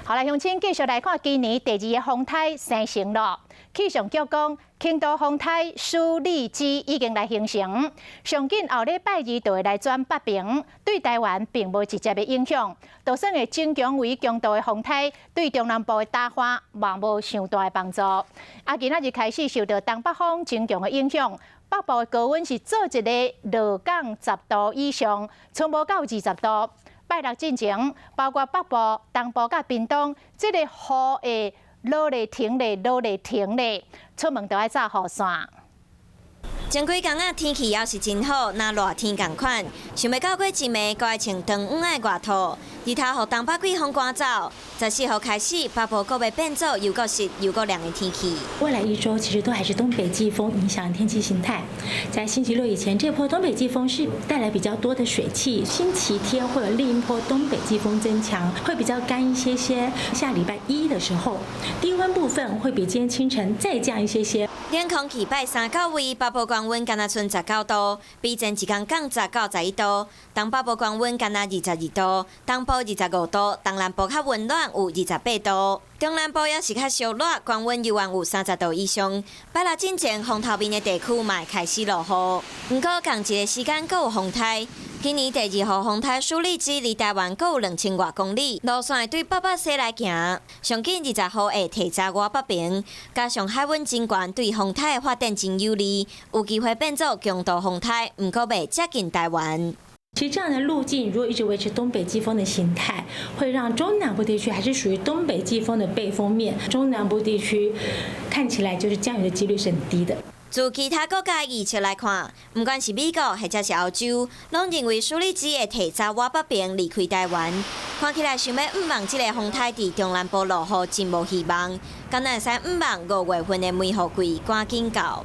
好來，鄉親繼續來看今年第二个風颱生成囉。氣象局講，輕度風颱舒力基已經來形成，上緊後禮拜二就會來轉北爿，對台灣並無直接的影響。就算會增強為強度的風颱，對中南部的打風嘛無傷大的幫助。啊，今仔日開始受到東北風增強的影響，北部的高溫是做一个落降10度以上，賰無到20度。拜六進前，包括北部、東部佮屏東，這个雨會落咧停咧，落咧停咧，出門都愛罩雨傘。前幾工仔，天氣猶是真好，若熱天仝款。想袂到過一暝，閣愛穿長羽的外套。日頭予東北季風趕走。14號開始，北部閣欲變做又閣濕又閣涼的天氣。未來一周其實都還是東北季風影響天氣形態。在星期六以前，這波東北季風是帶來比較多的水汽。星期天會有另一波東北季風增強，會比較乾一些些。下禮拜一的時候，低溫部分會比今天清晨再降一些些。冷空氣拜三到位，北部高溫干焦賰19度，比前一工降10到11度。東北部高溫干焦22度，東部25度，東南部較溫暖有28度。中南部也是較燒熱，高溫猶原有30度以上。拜六進前，風頭面的地區嘛會開始落雨。毋過仝一个時間，閣有風颱。今年第二號風颱舒力基離台灣閣有2000外公里，路線會對北北西來行。上緊20號會提早倚北爿，加上海溫真懸，對風颱的發展真有利，有機會變做強度風颱，毋過袂接近台灣。其實這樣的路徑，如果一直維持東北季風的形態，會讓中南部地區還是屬於東北季風的背風面。中南部地區看起來就是降雨的幾率是很低的。自其他國家預測來看，毋管是美國或者是歐洲，攏認為舒力基會提早倚北爿離開台灣。看起來想欲向望這个風颱佇中南部落雨真無希望，敢若會使向望5月份的梅雨季趕緊到。